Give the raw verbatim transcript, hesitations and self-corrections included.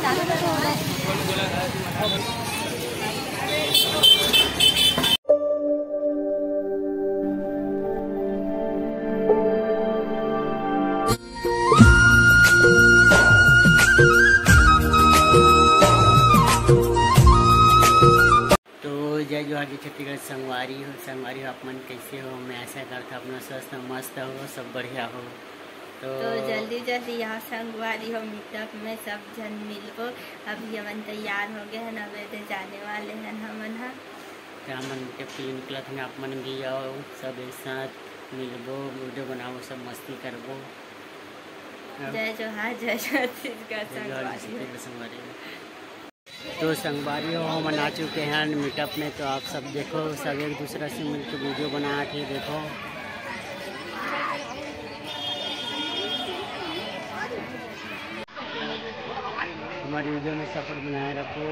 तो जय जोहार, जय छत्तीसगढ़ संगवारी हो। संगवारी हो, आप मन कैसे हो? मैं आशा करता अपना स्वस्थ, मस्त हो, सब बढ़िया हो। तो तो जल्दी जल्दी यहाँ संगवारी हो मीटअप में सब झन मिलबो। अभी हमन तैयार हो गए हैं, अब एदे जाने वाले हैं हमन ह। तो हमन के फिल्म निकलत हैं, आप मन भी आओ, सब एक साथ मिलबो, वीडियो बनाबो, सब मस्ती करबो। अब जय जोहार, जय छत्तीसगढ़ जय जोहार, जय संगवारी हो। छत्तीसगढ़ संगवारी हो। तो संगवारी हो, हमन आ चुके हैं मीटअप में। तो आप सब देखो, सब एक दूसरा से मिलके वीडियो बनात हे। देखो, हमारी वीडियो में सपोर्ट बनाए रखो।